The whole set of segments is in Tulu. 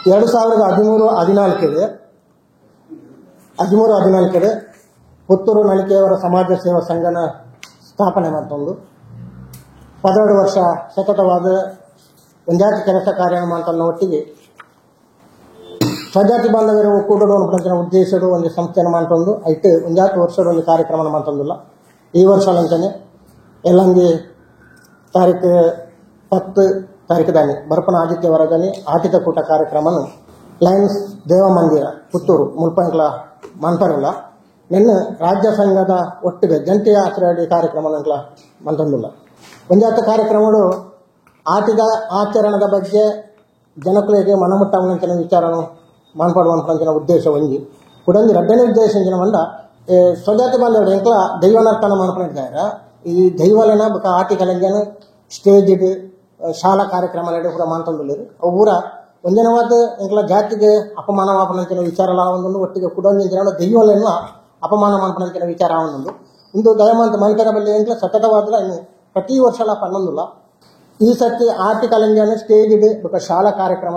2013-14 13-14 Puttur ನಳಿಕೆಯವರ ಸಮಾಜ ಸೇವಾ ಸಂಘನ ಸ್ಥಾಪನೆ ಮಾಡ್ತೊಂದು 12 ವರ್ಷ ಸತತವಾದ ಒಂಜಾತಿ ಕೆಲಸ ಕಾರ್ಯ ಮಾಡ್ತನ್ನ ಒಟ್ಟಿಗೆ ಸ್ವಜಾತಿ ಬಾಂಧವರು ಒಕ್ಕೂಟದ ಉದ್ದೇಶದ ಒಂದು ಸಂಸ್ಥೆಯನ್ನು ಮಾಡ್ತೊಂದು ಐತೆ ಒಂಜಾತಿ ವರ್ಷದ ಒಂದು ಕಾರ್ಯಕ್ರಮ ಮಾಡ್ತೊಂದಿಲ್ಲ. ಈ ವರ್ಷ ಅಂತಾನೆ ಎಲ್ಲಂಗಿ ತಾರೀಕು 10 ತಾರೀಕು ದಾನಿ ಬರ್ಪನ ಆದಿತ್ಯವರದಾನಿ ಆಟಿತ ಕೂಟ ಕಾರ್ಯಕ್ರಮನು ಲಯನ್ಸ್ ದೇವಮಂದಿರ ಪುತ್ತೂರು ಮುಲ್ಪಂಕ್ಲ ಮನ್ಪರಲ್ಲ ನಿನ್ನ ರಾಜ್ಯ ಸಂಘದ ಒಟ್ಟಿಗೆ ಜಂಟಿ ಆಶ್ರಯಡಿ ಕಾರ್ಯಕ್ರಮ ಮಂತೊಂದಿಲ್ಲ. ಒಂಜಾತ ಕಾರ್ಯಕ್ರಮಗಳು ಆಟಿದ ಆಚರಣದ ಬಗ್ಗೆ ಜನಕುಲಿಗೆ ಮನಮುಟ್ಟವನಂಚಿನ ವಿಚಾರನು ಮಾನ್ಪಾಡುವಂತ ಉದ್ದೇಶ ಒಂಜಿ ಕುಡಂದು ರಡ್ಡನೇ ಉದ್ದೇಶ ಮಂಡ ಸ್ವಜಾತಿ ಬಾಂಧವರು ಎಂಕ್ಲ ದೈವನರ್ತನ ಮಾನ್ಪಡಿದ್ದಾರೆ. ಈ ದೈವಲನ ಬೊಕ ಆಟಿ ಕಲಂಜನ ಸ್ಟೇಜ್ ಶಾಲಾ ಕಾರ್ಯಕ್ರಮ ಪೂರ ಮಾನ್ತೊಂದುಲ್ಲೆರ್ ಅವು ಪೂರ ಒಂಜನವಾದ ಎಂಕ್ಲ ಜಾತಿಗೆ ಅಪಮಾನ ಮಾಪನಂಚಿನ ವಿಚಾರ ಒಂದೊಂದು ಒಟ್ಟಿಗೆ ಕುಡೊಂಜಿನ ದೈವಲನ ಅಪಮಾನ ಮಾನ್ಪನಂಚಿನ ವಿಚಾರ ಒಂದೊಂದು ಒಂದು ದಯಮಾಂತ ಮನ್ಕರ ಬಲ್ಲಿ ಎಂಕ್ಲ ಸತತವಾದ ಇನ್ನು ಪ್ರತಿ ವರ್ಷಲ ಪನ್ನೊಂದುಲ್ಲ. ಈ ಸರ್ತಿ ಆಟಿ ಕಲಂಜನ ಸ್ಟೇಜ್ ಬೊಕ ಶಾಲಾ ಕಾರ್ಯಕ್ರಮ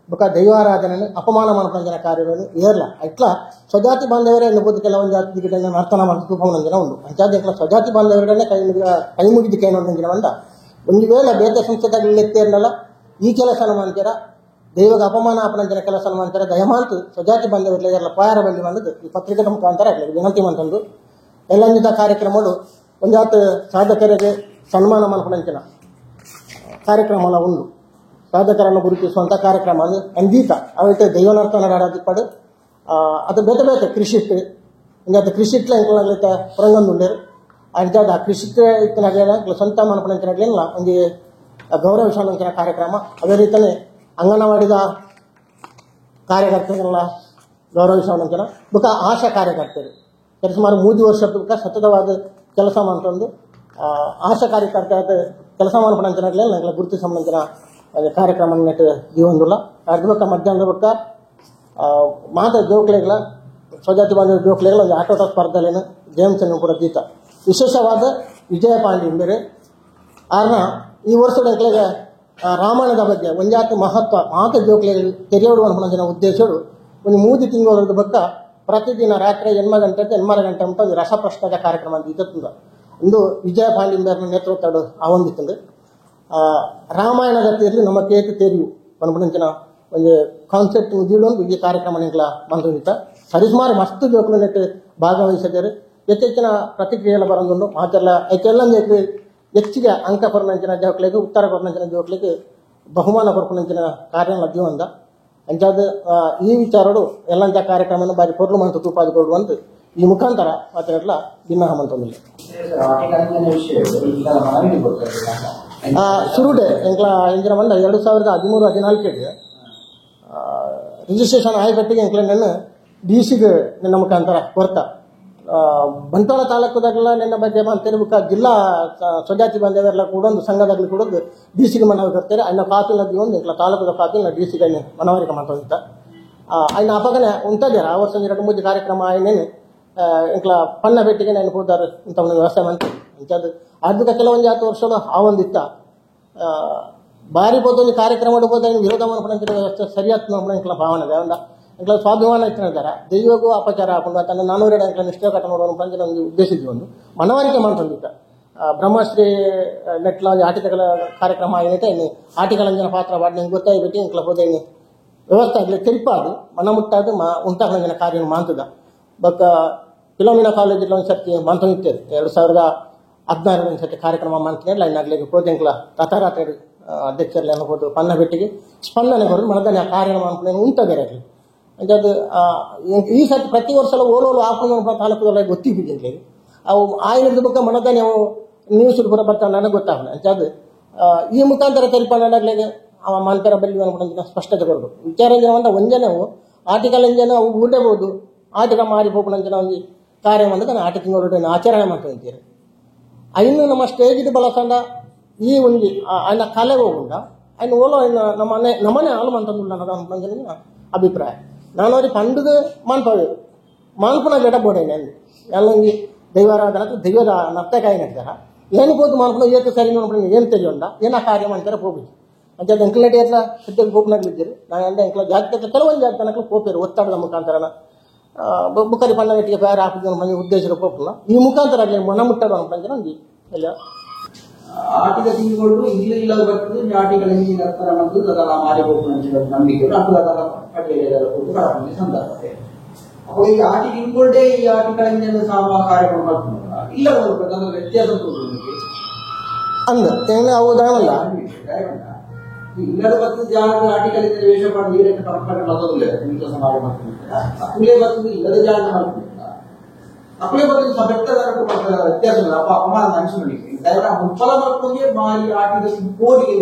ಬೊಕ ದೈವಾರಾಧನೆ ಅಪಮಾನ ಮಾನ್ಪನಂಚಿನ ಕಾರ್ಯಗಳನ್ನು ಏರ್ಲ ಇಟ್ಲ ಸ್ವಜಾತಿ ಬಾಂಧವರೇ ಎನ್ನುವುದು ಕೆಲವೊಂದು ಜಾತಿ ನರ್ತನ ಮಾಡ್ತು ಉಂಡು ಅಂಚಾದ ಎಂಕ್ಲ ಸ್ವಜಾತಿ ಬಾಂಧವರನ್ನೇ ಕೈ ಮುಗಿದು ಕೈ ಮಂಡ ಒಂದು ವೇಳೆ ಬೇತೆ ಸಂಸ್ಥೆದಾಗ ಈ ಕೆಲಸ ಮಾಡ್ತೀರ ದೈವದ ಅಪಮಾನ ಅಪನಂಚಿನ ಕೆಲಸ ಮಾಡ್ತಾರೆ ದಯಮಾಂತು ಸ್ವಜಾತಿ ಬಾಂಧವರಲ್ಲಿ ಎಲ್ಲ ಪಾಯಾರ ಬಲ್ಲಿ ಬಂದದ್ದು ಈ ಪತ್ರಿಕೆ ಮುಖಾಂತರ ವಿನಂತಿ ಮಾಡ್ತಂದು ಎಲ್ಲಂಜಿತ ಕಾರ್ಯಕ್ರಮಗಳು ಒಂಜಾತ ಸಾಧಕರಿಗೆ ಸನ್ಮಾನ ಮಾಡ್ಕೊಂಡಂಚಿನ ಕಾರ್ಯಕ್ರಮ ಉಂಡು. ಸಾಧಕರನ್ನು ಗುರುತಿಸುವಂಥ ಕಾರ್ಯಕ್ರಮ ಅದು ಅಂಗೀತ ಅವೈತೆ ದೈವನರ್ತನ ಪಡು ಅದು ಬೇತೆ ಬೇತೆ ಕೃಷಿಟ್ ಒಂಜಾತ ಕೃಷಿಟ್ಲ ಎಂಕ್ಲ ಹೊರಂಗಂದುಂಡೇರು ಅಂಚಾದ ಆ ಕೃಷಿ ಇತ್ತಿನ ಸ್ವಂತ ಮನಪಣಂಚಿನ ಒಂದು ಗೌರವಿಸುವಂಚಿನ ಕಾರ್ಯಕ್ರಮ. ಅದೇ ರೀತಿಯೇ ಅಂಗನವಾಡಿದ ಕಾರ್ಯಕರ್ತರೆಲ್ಲ ಗೌರವಿಸುವಂಚಿನ ಬುಕ್ಕ ಆಶಾ ಕಾರ್ಯಕರ್ತರು ಸರಿಸುಮಾರು 3 ವರ್ಷ ಬುಕ್ಕ ಸತತವಾದ ಕೆಲಸ ಮಾಡ್ಕೊಂಡು ಆಶಾ ಕಾರ್ಯಕರ್ತ ಕೆಲಸ ಮಾಡ್ಕೊಂಡಂಚಿನ ಗುರುತಿಸುವಂಚಿನ ಕಾರ್ಯಕ್ರಮ ನೆಟ್ಟು ಜೀವನದಿಲ್ಲ. ಅರ್ಧ ಬಕ್ಕ ಮಧ್ಯಾಹ್ನದ ಬಕ್ಕ ಮಾತ ಜೋಕ್ಲೆಗಳ ಸ್ವಜಾತಿ ಬಾಂಧವ ಜೋಕ್ಲೆಗಳ ಒಂದು ಆಟೋಟ ಸ್ಪರ್ಧೆಲೇನು ಗೇಮ್ಸ್ ಅನ್ನು ಕೂಡ ದೀತ ವಿಶೇಷವಾದ ವಿಜಯ ಪಾಂಡಿ ಬೇರೆ ಆರ್ನ ಈ ವರ್ಷದ ರಾಮಾಯಣದ ಬಗ್ಗೆ ಒಂಜಾತ ಮಹತ್ವ ಮಾತ ಜೋಕ್ಲೆಗಳು ತೆರೆಯೋಡು ಅನ್ನೋ ಉದ್ದೇಶಗಳು ಒಂದು 3 ತಿಂಗಳ ಬಕ್ಕ ಪ್ರತಿದಿನ ರಾತ್ರಿ 8 ಗಂಟೆ 8 ಗಂಟೆ ಅಂತ ಒಂದು ರಸಪ್ರಶ್ನದ ಕಾರ್ಯಕ್ರಮ ಅಂತ ಒಂದು ವಿಜಯ ಪಾಂಡಿ ನೇತೃತ್ವ ಆವಂದಿತ್ತಂದು ರಾಮಾಯಣದ ತೇರ್ಲಿ ನಮ್ಮ ಕೇತು ತೇರಿಯು ಪನ್ಪುನಂಚಿನ ಒಂದು ಕಾನ್ಸೆಪ್ಟ್ ದೀಡೊಂದು ಈ ಕಾರ್ಯಕ್ರಮ ಮಂದಿತ್ತ ಸರಿಸುಮಾರು ಮಸ್ತ್ ಜೋಕ್ಲು ನೆಟ್ಟು ಭಾಗವಹಿಸಿದ್ದಾರೆ. ಹೆಚ್ಚೆಚ್ಚಿನ ಪ್ರತಿಕ್ರಿಯೆಲ್ಲ ಬರೋದೊಂದು ಮಾತೆಲ್ಲ ಐಕೆಲ್ಲ ಹೆಚ್ಚಿಗೆ ಅಂಕ ಕೊರನಂಚಿನ ಜೋಕ್ಲಿಗೆ ಉತ್ತರ ಕೊರನಂಚಿನ ಜೋಕ್ಲಿಗೆ ಬಹುಮಾನ ಕೊರಪುನಂಚಿನ ಕಾರ್ಯ ಲಭ್ಯವಂದ ಅಂಚಾದ ಈ ವಿಚಾರಡು ಎಲ್ಲಂತ ಕಾರ್ಯಕ್ರಮವನ್ನು ಬಾರಿ ಪೊರ್ಲು ಮಂತು ತೂಪಾದಿಕೊಡುವಂತ ಈ ಮುಖಾಂತರ ಮಾತೆಲ್ಲ ಭಿನ್ನ ಮಂತೊಂದಿಲ್ಲ. ಸುರುಡೆ ಎಂಕ್ಲ ಎಂಜಿನ ಮಂಡ 2013-14 ರಿಜಿಸ್ಟ್ರೇಷನ್ ಆಯ್ಪಟ್ಟಿಗೆ ಎಂಕ್ಲ ನನ್ನ ಡಿ ಸಿಗೆ ನಿನ್ನ ಮುಖಾಂತರ ಕೊರ್ತ ಬಂಟ್ವಾಳ ತಾಲೂಕುದಾಗಲ ನಿನ್ನ ಬಗ್ಗೆ ಮಾಡ್ತೇನೆ ಬುಕ್ಕ ಜಿಲ್ಲಾ ಸ್ವಜಾತಿ ಬಾಂಧವರೆಲ್ಲ ಕೂಡ ಒಂದು ಸಂಘದಾಗಲಿ ಕೂಡ ಡಿ ಸಿಗೆ ಮನವಿ ಕೊಡ್ತಾರೆ. ಅನ್ನ ಕಾಪಿನ ಒಂದು ಇಂಕ್ಲ ತಾಲೂಕದ ಕಾಪಿನ ಡಿ ಸಿಗೆ ಮನವರಿಕೆ ಮಾಡ್ತಾ ಅಯ್ನ ಅಪಗನೆ ಉಂಟಾಗ್ಯಾರ ಆ ವರ್ಷ 2-3 ಕಾರ್ಯಕ್ರಮ ಆಯ್ನೇನು ಇಂಕ್ಲ ಪಣ್ಣ ಭೇಟಿಗೆ ನಾನು ಹೋದಾರೆ ಇಂಥ ಒಂದು ವ್ಯವಸ್ಥೆ ಮಾಡ್ತೀವಿ. ಅಂಥದ್ದು ಅದಕ್ಕೆ ಕೆಲವೊಂದು ಜಾತಿ ವರ್ಷದ ಆ ಒಂದಿತ್ತ ಬಾರಿ ಬೋದೊಂದು ಕಾರ್ಯಕ್ರಮ ಇಡ್ಬೋದು ವಿರೋಧ ಮಾಡ್ಕೊಂಡಂತಿರೋ ವ್ಯವಸ್ಥೆ ಸರಿಯಾದ ಇಂಕ್ಲ ಭಾವನೆ ಇದೆ. ಇಂಕ್ಲ ಸ್ವಾಭಿಮಾನ ಇಟ್ಟಿದ್ದಾರೆ ದೈವಗೂ ಅಪಚಾರ ಹಾಕೊಂಡು ತನ್ನ 402 ಅಂಕ್ಲ ನಿಷ್ಠೆ ಕಟ್ಟ ನೋಡುವ ಒಂದು ಉದ್ದೇಶ ಇದ್ವಿ ಒಂದು ಮನವರಿಕೆ ಮಾಡ್ಕೊಂಡಿದ್ದ ಬ್ರಹ್ಮಶ್ರೀ ನೆಟ್ಲ ಆಟಿಕೆಗಳ ಕಾರ್ಯಕ್ರಮ ಏನೈತೆ ಇನ್ನು ಆಟಿಕಲಂಜನ ಪಾತ್ರ ಮಾಡಿ ನಿಂಗೆ ಗೊತ್ತಾಗ್ಬಿಟ್ಟು ಇಂಕ್ಲ ಹೋದ ವ್ಯವಸ್ಥೆ ಆಗಲಿ ತೆರಿಪಾದು ಮನ ಮುಟ್ಟಾದು ಮಾ ಉಂಟಾಗಲಂಜನ ಕಾರ್ಯ ಮಾಡ್ತದ ಬಟ್ ಫಿಲೋಮಿನಾ ಕಾಲೇಜಲ್ಲಿ ಒಂದು ಸರ್ತಿ ಮಂತೊಂದಿತ್ತೇವೆ 2016 ಒಂದು ಸರ್ತಿ ಕಾರ್ಯಕ್ರಮ ಮಾಡ್ತೀನಿ ಲೈನ್ ಆಗಲಿ ಹೋದ ರಥರಾತ್ರಿ ಅಧ್ಯಕ್ಷರಲ್ಲಿ ಅನ್ಬೋದು ಪನ್ನ ಭೇಟಿಗೆ ಸ್ಪಂದನೆ ಬರೋದು ಮನದಾನೆ ಆ ಕಾರ್ಯ ಮಾಡ್ಕೊಂಡು ಉಂಟ ಬೇರೆ ಆಗಲಿ ಅದು ಈ ಸರ್ತಿ ಪ್ರತಿ ವರ್ಷ ಓಲೋಲು ಹಾಕೊಂಡು ತಾಲೂಕದಲ್ಲ ಗೊತ್ತಿದ್ದಿಲ್ಲ ಅವು ಆಯ್ನದ ಬಕ್ಕ ಮನದಾನೆ ಅವು ನ್ಯೂಸ್ ಬರೋ ಬರ್ತಾನೆ ನನಗೆ ಗೊತ್ತಾಗಲ್ಲ. ಅಂಚಾದು ಈ ಮುಖಾಂತರ ತೆರಿಪಾಡಾಗಲಿಗೆ ಅವ ಮಾಂತರ ಬಲ್ಲಿ ಅನ್ಕೊಂಡು ಸ್ಪಷ್ಟತೆ ಬರೋದು ವಿಚಾರ ಏನಂದ್ರೆ ಒಂಜನೆ ಅವು ಆಟಿಕಲ್ ಅವು ಊಟಬಹುದು ಆಟಿಕ ಮಾರಿ ಹೋಗೋಣ ಒಂದು ಕಾರ್ಯ ಮಾಡಿದ್ರೆ ನಾನು ಆಟಿ ತಿಂಗಳು ಆಚರಣೆ ಮಾಡ್ತಾ ಇನ್ನು ನಮ್ಮ ಸ್ಟೇಜ್ ಬಳಸಂಡ ಈ ಒಂದು ఆయన ಕಲೆ ಹೋಗುಂಡ ఆయన ಓಲೋ ನಮ್ಮನೆ ನಮ್ಮನೆ ಹಾಲು ಮಂತಂದುಲ್ಲ ಅನ್ನೋದು ಅಭಿಪ್ರಾಯ. ನಾನು ಅವ್ರಿಗೆ ಪಂಡದ ಮಾನ್ಪವೆ ಮಾನ್ಪನ ಜಡ ಬೋಡೇನೆ ಎಲ್ಲಂಗಿ ದೈವಾರಾಧನ ದೈವದ ನರ್ತಕಾಯಿ ನಡ್ತಾರ ಏನು ಹೋದ್ ಮಾನ್ಪನ ಏತು ಸರಿ ನೋಡ್ಕೊಂಡು ಏನು ತೆಗೆಯೋಂಡ ಏನೋ ಕಾರ್ಯ ಮಾಡ್ತಾರೆ ಹೋಗುದು. ಅಂಚೆ ಎಂಕ್ಲನೇಟಿ ಎತ್ಲ ಸದ್ಯಕ್ಕೆ ಗೋಪನಾಗ್ಲಿದ್ದೀರಿ ನಾನು ಅಂದ್ರೆ ಎಂಕ್ಲ ಜಾತಿ ಕೆಲವೊಂದು ಜಾತಿ ತನಕ ಪೋಪೇರು ಒತ್ತಡದ ಮುಖಾಂತರನ ಬುಕ್ಕರಿ ಪಣ್ಣಗಟ್ಟಿಗೆ ಬೇರೆ ಹಾಕಿದ ಮನೆ ಉದ್ದೇಶದ ಪೋಪುನ ಈ ಮುಖಾಂತರ ಆಗಲಿ ಮನ ಮುಟ್ಟದ ಅನ್ಪಂಚನ ಒಂಜಿ ಎಲ್ಲ ಆಟಿದ ತಿಂಗಳು ಇಲ್ಲ ಇಲ್ಲದ ಬರ್ತದೆ ಆಟಿಗಳ ಹಿಂದಿನ ಅರ್ಥ ಮತ್ತು ಅದೆಲ್ಲ ಮಾರಿ ಹೋಗುವ ನಂಬಿಕೆ ಅದು ಅದೆಲ್ಲ ಪಟ್ಟಿಗೆ ಸಂದರ್ಭ. ಅವಾಗ ಈ ಆಟಿ ತಿಂಗಳೇ ಈ ಆಟಿಗಳ ಹಿಂದಿನ ಸಾಮ ಕಾರ್ಯಕ್ರಮ ಮಾಡ್ತಾರೆ ಇಲ್ಲ ಒಂದು ವ್ಯತ್ಯಾಸ ಅಂದ ಅವು ದಯವಲ್ಲ ಇಲ್ಲದ ಬರ್ತದೆ ಜಾಗ ಆಟಿಗಳಿಂದ ವೇಷ ಮಾಡಿ ನೀರನ್ನು ಪರಂಪರೆ ಬರೋದಿಲ್ಲ ಕೆಲಸ ಮಾಡಿ ಮಾಡ್ತಾರೆ ಅಕುಲೇ ಬರ್ತದೆ ಇಲ್ಲದ ಜಾಗ ಮಾಡ್ತಾರೆ ಅಕುಲೇ ಬರ್ತದೆ ಬೆಟ್ಟದ ವ್ಯತ್ಯಾಸ ಇಲ್ಲ. ಅಪ್ಪ ಅಪಮಾನ ಅನಿಸು ದಯವರ ಮುಚ್ಚಲ ಮಾಡ್ಕೊಂಡೆ ಮಾರಿ ಆಟಿದ ಕೋಡಿಗೆ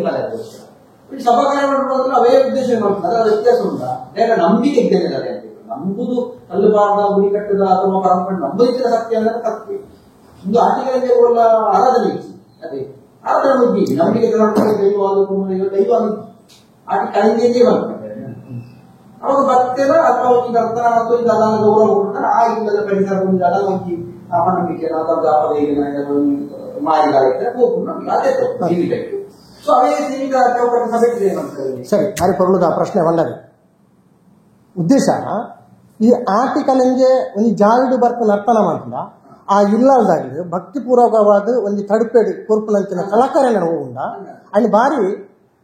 ಸಭಾ ಕಾರ್ಯ ಮಾಡ್ಕೊಂಡ್ರೆ ಅವೇ ಉದ್ದೇಶ ಮಾಡ್ತಾರೆ, ಅದು ವ್ಯತ್ಯಾಸ ಉಂಟ. ದಯವರ ನಂಬಿಕೆ ಇದ್ದೇನೆ ಅದೇ ನಂಬುದು ಕಲ್ಲುಬಾರ್ದ ಗುಡಿ ಕಟ್ಟದ ಅಥವಾ ಪರಂಪರೆ ನಂಬುದಿದ್ರೆ ಸತ್ಯ ಅಂದ್ರೆ ತಪ್ಪು. ಒಂದು ಆಟಿಗಳಿಂದ ಆರಾಧನೆ ಇತ್ತು, ಅದೇ ಆರಾಧನೆ ಬುದ್ಧಿ ನಂಬಿಕೆ ದೈವ ದೈವ ಆಟಿ ಕಲಿಂದೇ ಬರ್ತಾರೆ. ಅವಾಗ ಬರ್ತೇವೆ ಅಥವಾ ಒಂದು ಅರ್ಥ ಮತ್ತು ಇದು ಅದಾದ ಗೌರವ ಕೊಡ್ತಾರೆ. ಆ ಇಲ್ಲದ ಪರಿಸರ ಒಂದು ಅದಾದ ಅಪನಂಬಿಕೆ ಮಾರಿಗಾಲಿದ್ರೆ ಅದೇ ಜೀವಿತ. ಸೊ ಅವೇ ಸೀಮಿತ ಸಭೆ ಸರಿ ಭಾರಿ ಪೊರ್ಲುದ ಪ್ರಶ್ನೆ ಬಂದರೆ ಉದ್ದೇಶ ಈ ಆಟಿಕಲೆಂಜೆ ಒಂದು ಜಾಗಡು ಬರ್ತ ನರ್ತನ ಮಾಡ್ತದ ಆ ಇಲ್ಲದಾಗಲಿ ಭಕ್ತಿಪೂರ್ವಕವಾದ ಒಂದು ತಡುಪೇಡಿ ಕೊರ್ಪುನಂಚಿನ ಕಲಾಕಾರನ ಹೋಗುಂಡ ಅಲ್ಲಿ ಬಾರಿ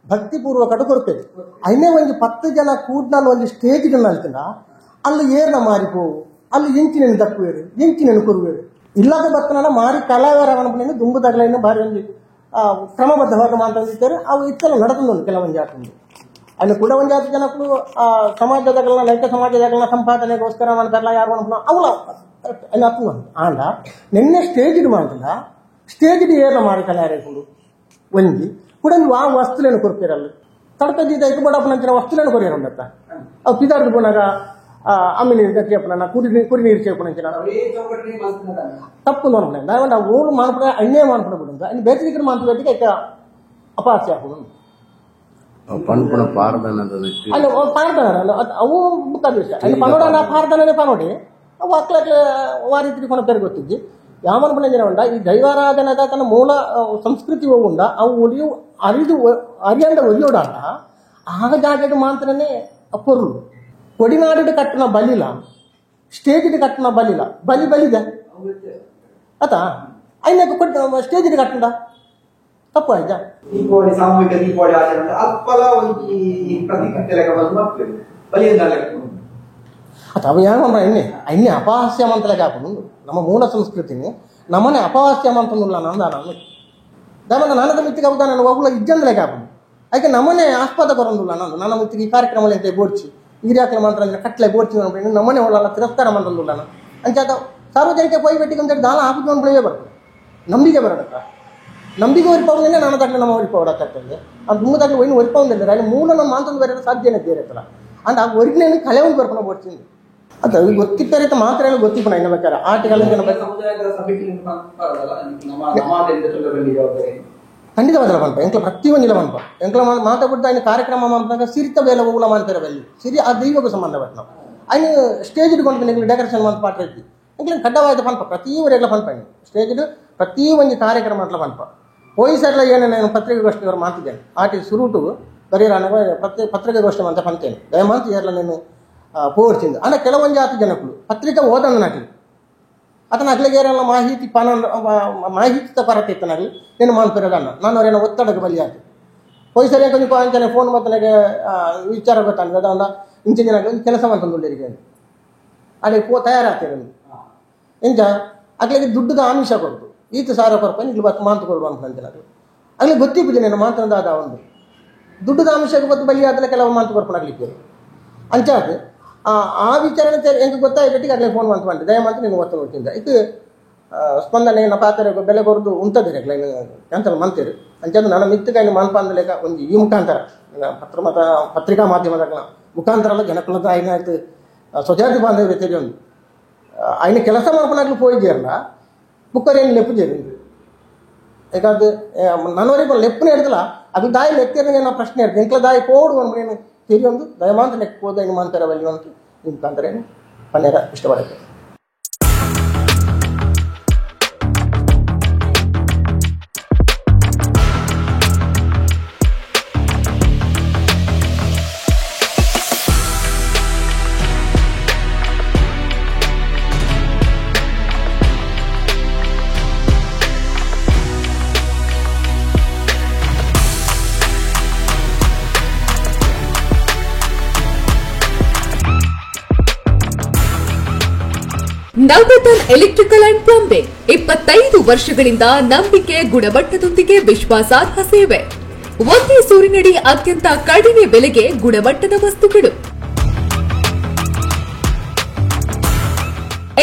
ಭಕ್ತಿಪೂರ್ವಕ ಕೊರ್ಪೇಡಿ ಐನೇ ಒಂದು 10 ಜನ ಕೂಡ್ನಲ್ಲಿ ಒಂದು ಸ್ಟೇಜ್ ನಲ್ತಿನ ಅಲ್ಲಿ ಏರ್ನ ಮಾರಿಪೋವು ಅಲ್ಲಿ ಎಂಚಿನ ದಕ್ಕುವೇರು ಎಂಚಿನ ಕೊರುವೇರು ಇಲ್ಲದ ಬರ್ತನ ಮಾರಿ ಕಲಾವಿರ ಅನ್ಪುನ ದುಂಬುದಾಗಲೇನು ಭಾರಿ ಒಂದು ಕ್ರಮಬದ್ಧವಾದ ಮಾತಂದಿದ್ದಾರೆ. ಅವು ಇತ್ತೆಲ್ಲ ನಡೆದು ಕೆಲವೊಂದು ಜಾತಿ ಅಲ್ಲಿ ಕೂಡ ಒಂದು ಜಾತಿ ಜನಕ್ಕೂ ಆ ಸಮಾಜದಾಗಲ್ಲ ಲೈಕ ಸಮಾಜದಾಗಲ್ಲ ಸಂಪಾದನೆಗೋಸ್ಕರ ಮಾಡ್ತಾರಲ್ಲ ಯಾರು ಅನ್ಪುನ ಅವಳ ಅಲ್ಲ ಆಂಡ ನಿನ್ನೆ ಸ್ಟೇಜ್ ಮಾಡ್ತಲ್ಲ ಸ್ಟೇಜ್ ಏರ್ನ ಮಾರಿ ಕಲಾರೇಕೊಂಡು ಒಂಜಿ ಕೂಡ ಆ ವಸ್ತುಲೇನು ಕೊರ್ಪಿರಲ್ಲ ತಡಪದ ಐಕು ಬಡಪ್ಪನಂಚಿನ ವಸ್ತುಲೇನು ಕೊರಿಯರಂದತ್ತ ಅವು ಪಿದಾರ್ದು ಪೋನಾಗ ಅಮ್ಮಿ ನೀರು ಚೇಪನ ಕುರಿ ಕುರಿ ನೀರು ಚೇಪನಂಚಿನ ತಪ್ಪು ನೋಡ್ಬಿಡ ನಾವು ಓಡು ಮಾನ್ಪಡ ಅಣ್ಣೇ ಮಾನ್ಪಡ ಬಿಡುಂತ ಅన్ని ಬೇರೆ ಮಾನ್ಪಡ ಐಕ ಅಪಹಾಸ್ಯ ಹಾಕೋದು ಪನ್ಪುಣ ಪಾರ್ದನ ಅಲ್ಲ ಪಾರ್ದನ ಅವು ಬುಕ್ಕ ದಿವಸ ಅಲ್ಲಿ ಪನೋಡ ಪಾರ್ದನೇ ಪನೋಡಿ ಅವು ಅಕ್ಲಕ್ಲ ವಾರಿತ್ರಿ ಕೊನ ಪೇರು ಗೊತ್ತಿದ್ದಿ ಯಾಮನ ಪುಣಂಜನ ಉಂಡ ಈ ದೈವಾರಾಧನದ ತನ್ನ ಮೂಲ ಸಂಸ್ಕೃತಿ ಉಂಡ ಅವು ಒಲಿಯು ಅರಿದು ಅರಿಯಂಡ ಒಲಿಯೋಡಾಂಡ ಆಗ ಜಾಗದ ಮಾತ್ರನೇ ಪೊರುಳು ಕೊಡಿನಾಡು ಕಟ್ಟನ ಬಲಿಲ ಸ್ಟೇಜ್ ಕಟ್ಟನ ಬಲಿಲ ಬಲಿ ಬಲಿದೆ ಆತ ಐನಕ್ಕೆ ಕೊಟ್ಟು ಸ್ಟೇಜ್ ಕಟ್ಟಂಡ ತಪ್ಪು ಆಯ್ತಾ. ದೀಪಾವಳಿ ಸಾಮೂಹಿಕ ದೀಪಾವಳಿ ಆಚರಣೆ ಅಪ್ಪಲ ಒಂದು ಪ್ರತಿಕೃತಿ ಬಲಿಯಿಂದ ಅವ ಯಾವ ಎಣ್ಣೆ ಎಣ್ಣೆ ಅಪಹಾಸ್ಯ ಅಂತಲೇ ಹಾಕೊಂಡು ನಮ್ಮ ಮೂಲ ಸಂಸ್ಕೃತಿನಿ ನಮ್ಮನೆ ಅಪಹಾಸ್ಯ ಅಂತಂದಿಲ್ಲ ನಂದ ನಾನು ದಮನ ನಾನದ ಮಿತ್ತಿಗೆ ಹೌದಾ ನಾನು ಒಬ್ಬಳ ಇಜ್ಜಂದಲೇ ಹಾಕೊಂಡು ಅದಕ್ಕೆ ನಮ್ಮನೆ ಆಸ್ಪದ ಬರೋದಿಲ್ಲ ನಾನು ನನ್ನ ಮಿತ್ತಿಗೆ ಈ ಕಾರ್ಯಕ್ರಮ ಅಂತ ಬೋಡ್ಚಿ ಹಿರಿಯಾಕ್ಲ ಮಾತ್ರ ಅಂದ್ರೆ ಕಟ್ಲೆ ಬೋಡ್ಚಿ ನಮ್ಮನೆ ಹೊಲ ತಿರಸ್ಕಾರ ಮಂತಂದಿಲ್ಲ ನಾನು ಅಂಚಾತ ಸಾರ್ವಜನಿಕ ಪೋಯಿ ಬೆಟ್ಟಿಗೆ ಅಂತೇಳಿ ದಾನ ಹಾಕುದು ಒಂದು ಬರ್ತದೆ ನಂಬಿಕೆ ಬರೋದಕ್ಕ ನಂಬಿಕೆ ಒರಿಪವನೇ ನಾನು ದಾಖಲೆ ನಮ್ಮ ಒರಿಪವಡಕ್ಕಾಗ್ತದೆ ಆ ತುಂಬ ದಾಖಲೆ ಒಯ್ನು ಒರಿಪವಂದಿಲ್ಲ ಅಲ್ಲಿ ಮೂಲ ನಮ್ಮ ಮಾತಂದು ಬೇರೆ ಸಾಧ್ಯನೇ ಬೇರೆ ಇತ್ತಲ್ಲ ಅಂಡ್ ಆ ಒರಿಗಿನ ಕಲೆ ಒಂದು ಬರ್ಕೊಂಡು ಬೋಡ್ತೀನಿ ಅದು ಗೊತ್ತಿಪ್ಪರಿತ ಮಾತ್ರ ಗೊತ್ತಿಪ್ಪಣ ಇನ್ನು ಬೇಕಾದ್ರೆ ಆಟಗಳ ಖಂಡಿತವಾದಲ್ಲ ಪನ್ಪ ಎಂಕ್ಲ ಪ್ರತಿಯೊಂದಿಲ್ಲ ಪನ್ಪ ಎಂಕ್ಲ ಮಾತಾಡ್ಬಿಟ್ಟು ఆయన ಕಾರ್ಯಕ್ರಮ ಮಾಡ್ದಾಗ ಸಿರಿತ ಬೇಲೆ ಹೋಗುಲ ಮಾಡ್ತಾರೆ ಬಲ್ಲಿ ಸಿರಿ ಆ ದೈವಕ್ಕೂ ಸಂಬಂಧಪಟ್ಟ ನಾವು ఆయన ಸ್ಟೇಜ್ ಇಟ್ಕೊಂಡು ಡೆಕೋರೇಷನ್ ಅಂತ ಪಾತ್ರ ಇದ್ವಿ ಎಂಕ್ಲ ಕಡ್ಡವಾದ ಪನ್ಪ ಪ್ರತಿ ಊರೆಲ್ಲ ಪನ್ಪ ಸ್ಟೇಜ್ ಪ್ರತಿ ಒಂದು ಕಾರ್ಯಕ್ರಮ ಅಟ್ಲ ಪನ್ಪ ಹೋಯಿ ಸರ್ಲ ಏನು ನಾನು ಪತ್ರಿಕಾಗೋಷ್ಠಿ ಅವರು ಮಾತಿದ್ದೇನೆ ಆಟಿ ಸುರುಟು ಬರೀರಾನ ಪತ್ರಿಕಾಗೋಷ್ಠಿ ಅಂತ ಪಂತೇನೆ ದಯಮಾಂತ ಏರ್ಲ నేను ಪೋರ್ಚಿಂದು ಅಂದ್ರೆ ಕೆಲವೊಂದು ಜಾತಿ ಜನಕ್ಕಳು ಪತ್ರಿಕೆ ಓದಂದ ನಾಟಿ ಆತನ ಅಗ್ಲಿಗೇರೆಲ್ಲ ಮಾಹಿತಿ ಪನ ಮಾಹಿತಿ ಕೊರತೆ ಇತ್ತು ನಾಗಲಿ నేను ಮಾನ್ಪಿರೋದನ್ನ ನಾನು ಅವ್ರೇನೋ ಒತ್ತಡಕ್ಕೆ ಬಲಿಯಾತು ಹೋಯ್ ಸರಿ ಕೊಂಚ ಅಂತಾನೆ ಫೋನ್ ಮತ್ತು ನನಗೆ ವಿಚಾರ ಗೊತ್ತಾಗ ಅದ ಇಂಚಿನ ಜನ ಕೆಲಸ ಮಾಡ್ತಂದು ಅಲ್ಲಿ ಪೋ ತಯಾರಾಗ್ತೀರ ಎಂಜ ಅಗ್ಲಿಗೆ ದುಡ್ಡುದ ಆಮಿಷ ಕೊಡ್ತು ಈತ ಸಾರ ಕೊರಪ ಇಲ್ಲಿ ಬತ್ತು ಮಾತು ಕೊಡುವ ಅಂತ ಅಂತಾನೆ ಅಲ್ಲಿ ಗೊತ್ತಿಪ್ಪುಜಿ నేను ಮಾತಂದ ಅದ ಒಂದು ದುಡ್ಡುದ ಆಮಿಷಕ್ಕೆ ಬತ್ತು ಬಲಿಯಾದಲೆ ಕೆಲವು ಮಾತು ಕೊರ್ಪಣಾಗ್ಲಿಕ್ಕೆ ಅಂಚಾದ ಆ ವಿಚಾರಣೆ ಎಂಗೆ ಗೊತ್ತಾಗಿ ಆಗಲೇ ಫೋನ್ ಮಾಡ್ತು ಮಾಡಿ ದಯಮಾಡಿ ನೀನು ಒತ್ತ ನೋಡ್ತಿದ್ದೆ ಇದು ಸ್ಪಂದನೆ ನಮ್ಮ ಪಾತ್ರೆ ಬೆಲೆ ಬರೋದು ಉಂಟದಿರ ಕ್ಯಾನ್ಸಲ್ ಮಾಡ್ತೀರಿ ಅಂಚಾದ ನನ್ನ ಮಿತ್ತಕಾಯಿ ಮನ್ಪಾಂದಲೇಕ ಒಂದು ಈ ಮುಖಾಂತರ ಪತ್ರ ಮತ ಪತ್ರಿಕಾ ಮಾಧ್ಯಮದ ಮುಖಾಂತರ ಅಲ್ಲ ಜನಕುಲದ ಆಯ್ತು ಸ್ವಜಾತಿ ಬಾಂಧವ್ಯ తెలియదు ఆయన ಕೆಲಸ ಮಾಡ್ಕೊಳಾಗ್ಲಿ ಪೋಯಿದ್ದೀರಲ್ಲ ಬುಕ್ಕರ್ ಏನು ಲೆಪ್ಪು ಯಾಕಂದ್ರೆ ನನ್ನವರಿಗೆ ಲೆಪ್ಪನೇ ಹಿಡ್ದಲ್ಲ ಅದು ದಾಯಿ ಲೆಕ್ಕಿರ ಏನೋ ಪ್ರಶ್ನೆ ಇರ್ತದೆ ಎಂಕ್ಲ ದಾಯಿ ಕೋಡು ಏನು తెలియదు ದಯಮಾಂತ ಲೆಕ್ಕ ಹೋದ ಏನು ಮಾಡ್ತಾರೆ ಅಂತ ನಿಮ್ಮ ಮುಖಾಂತರ ಏನು ಪನ್ನೇರ ಇಷ್ಟಪಡುತ್ತೆ. ನವರತನ್ ಎಲೆಕ್ಟ್ರಿಕಲ್ ಅಂಡ್ ಪ್ಲಂಬಿಂಗ್ 25 ವರ್ಷಗಳಿಂದ ನಂಬಿಕೆ, ಗುಣಮಟ್ಟದೊಂದಿಗೆ ವಿಶ್ವಾಸಾರ್ಹ ಸೇವೆ. ಒಂದೇ ಸೂರಿನಡಿ ಅತ್ಯಂತ ಕಡಿಮೆ ಬೆಲೆಗೆ ಗುಣಮಟ್ಟದ ವಸ್ತುಗಳು.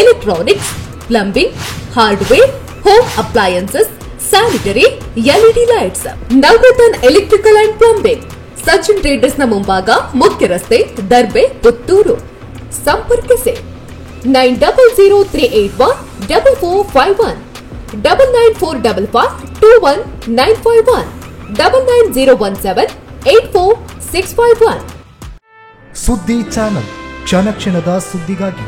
Electronics, plumbing, hardware, home appliances, sanitary, LED lights. Navaratan electrical and plumbing, Sachin ಟ್ರೇಡರ್ಸ್ನ ಮುಂಭಾಗ, ಮುಖ್ಯ ರಸ್ತೆ, ದರ್ಬೆ, ಪುತ್ತೂರು. ಸಂಪರ್ಕಿಸಿ 9003814451, 9945521951, 9901784651. ಸುದ್ದಿ ಚಾನಲ್, ಕ್ಷಣ ಕ್ಷಣದ ಸುದ್ದಿಗಾಗಿ.